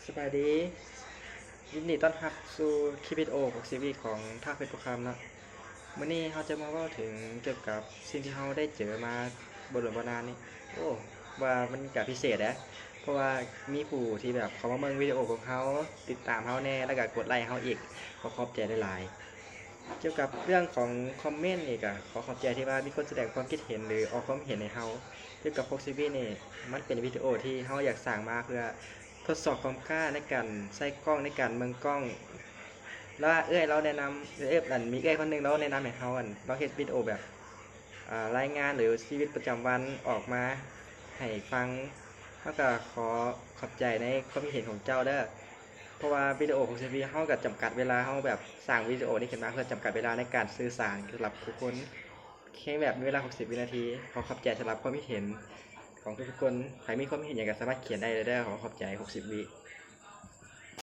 ສະບາຍດີ ຍິນດີຕ້ອນຮັບສູ່ຄລິບວິດີໂອຫົກສິບວິຂອງທ້າວເພັດ ໂພຄຳເນາະ. ມື້ນີ້ເຮົາຈະມາເວົ້າເຖິງກ່ຽວກັບສິ່ງທີ່ເຮົາໄດ້ເຈີມາບໍ່ດົນບໍ່ນານນີ້. ໂອ້ ວ່າມັນກະພິເສດເດ້ ເພາະວ່າມີຜູ້ທີ່ແບບເຂົ້າມາເບິ່ງວິດີໂອຂອງເຮົາ ຕິດຕາມເຮົາແດ່ ແລ້ວກະກົດໄລ້ເຮົາອີກ. ຂໍຂອບໃຈຫຼາຍໆ. ກ່ຽວກັບເລື່ອງຂອງຄອມເມັນນີ້ ກະຂໍຂອບໃຈທີ່ວ່າມີຄົນສະແດງຄວາມຄິດເຫັນ ຫຼື ອອກຄວາມເຫັນໃຫ້ເຮົາ. ກ່ຽວກັບຫົກສິບວິນີ້ ມັນເປັນວິດີໂອທີ່ເຮົາຢາກສ້າງມາເພື່ອ ທົດສອບຄວາມກ້າໃນການໃຊ້ກ້ອງ ໃນການເບິ່ງກ້ອງ ແລ້ວເອື້ອຍລາວແນະນຳ ເອີ ອັນ ມີເອື້ອຍຄົນໜຶ່ງລາວແນະນຳໃຫ້ເຮົາ ອັນ ລອງເຮັດວິດີໂອແບບ ອາ ລາຍງານ ຫຼື ຊີວິດປະຈຳວັນອອກມາໃຫ້ຟັງ. ເຮົາກະຂໍຂອບໃຈໃນຄວາມຄິດເຫັນຂອງເຈົ້າເດີ ເພາະວ່າວິດີໂອຫົກສິບວິເຮົາກະຈຳກັດເວລາ ເຮົາແບບສ້າງວິດີໂອນີ້ຂຶ້ນມາເພື່ອຈຳກັດເວລາໃນການສື່ສານສຳລັບທຸກຄົນ. ພຽງແບບມີເວລາຫົກສິບວິນາທີ. ຂໍຂອບໃຈສຳລັບຄວາມຄິດເຫັນຂອງທຸກໆຄົນ. ໃຜມີຄວາມເຫັນຫຍັງກະສາມາດຂຽນໄດ້ເລີຍເດີ. ຂໍຂອບໃຈ ຫົກສິບວິ.